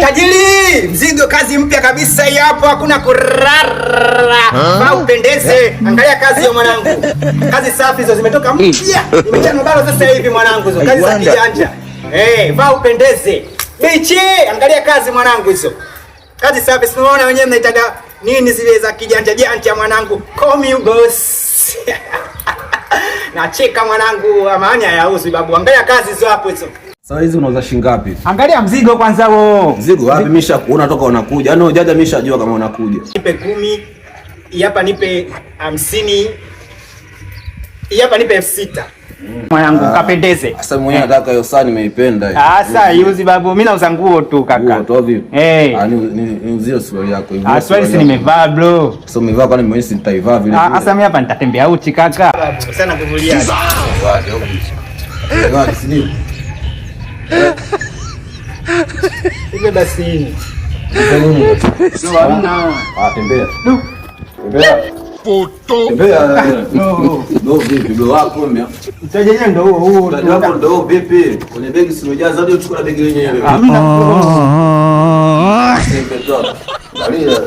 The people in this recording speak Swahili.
Tajiri, mzigo kazi mpya kabisa hii hapo, hakuna kurara. Vaa upendeze. Angalia kazi hiyo mwanangu. Kazi safi hizo zimetoka mpya. Nimechana bado sasa hivi mwanangu hizo. Kazi za kijanja. Eh, vaa upendeze. Bichi, angalia kazi mwanangu hizo. Kazi safi, si unaona wenyewe mnaitaga nini zile za kijanja janja mwanangu. Call me boss. Nacheka mwanangu, amani hayauzwi babu. Angalia kazi hizo hapo hizo. Sasa hizi unauza shilingi ngapi? Angalia mzigo kwanza wewe. Mzigo wapi? Mimi nishakuona toka unakuja. Yaani hujaja mimi nishajua kama unakuja. Nipe 10, hii hapa nipe 50, hii hapa nipe 6,000. Mwanangu kapendeze. Sasa mimi mwenyewe nataka hiyo saa nimeipenda hiyo. Sasa iuzi babu, mimi nauza nguo tu kaka. Nguo tu vipi? Eh. Ah, ni uzie suruali yako. Ah, suruali si nimevaa bro. Sasa umevaa kwani mimi si nitaivaa vile Ah, vile. sasa mimi hapa nitatembea uchi kaka. Babu, sana kuvulia. Wapi, si ndio? Ipe basi. Ah, tembea. Tembea. Tembea. No, vipi bro wako mimi? Mtaji wenyewe ndio huo huo. Mtaji wako ndio vipi? Kwenye begi si umejaza hadi uchukua na begi lenyewe. Hamna. Sembe tu. Angalia.